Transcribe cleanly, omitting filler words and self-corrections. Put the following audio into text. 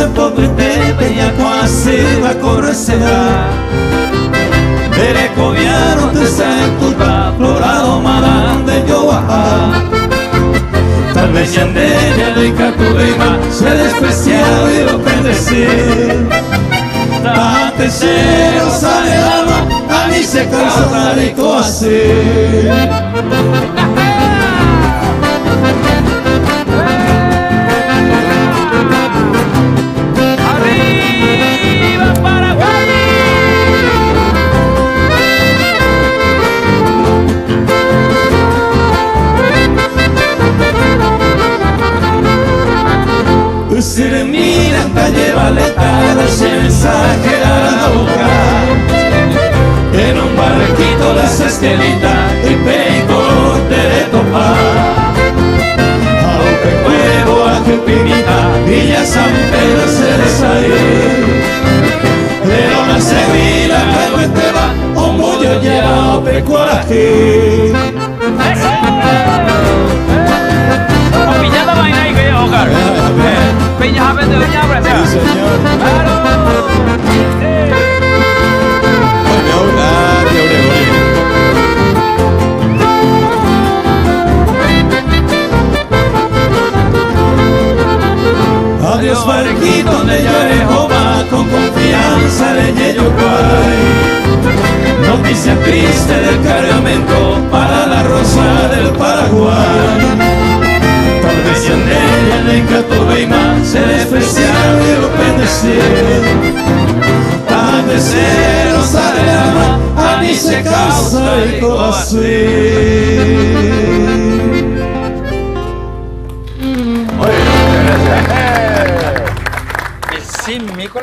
Che ñakuã asýva ko reseda. Nde rekoviárõ tesãitúta flora domada nde joguaha. Tal vez ñande ñandeikatuvéima che despreciado y lo bendecir. Tate che rosare alma ani che causa reko asy. ¡Arriba Paraguay! Ysyrymi ndajevaléta la che mensaje aranduka. En un barquito las esquelita y peico te retopa. Ha upekuévo ajupimíta Villa San Pedro se resai. Pero la Sevilla katuetéva ombojoja pe kuarahy. Opillando vaina ahí que Oscar. Peña vende doña Sí, señor. Claro. Adiós barquito de Yarejoma, con confianza le yeyocuay. Noticia triste del cargamento para la rosa del Paraguay. Tal vez en ella en Catobeima se despreciaba y lo bendecir. Tan de cero sale alma, a mí se causa y todo así. Sin micro,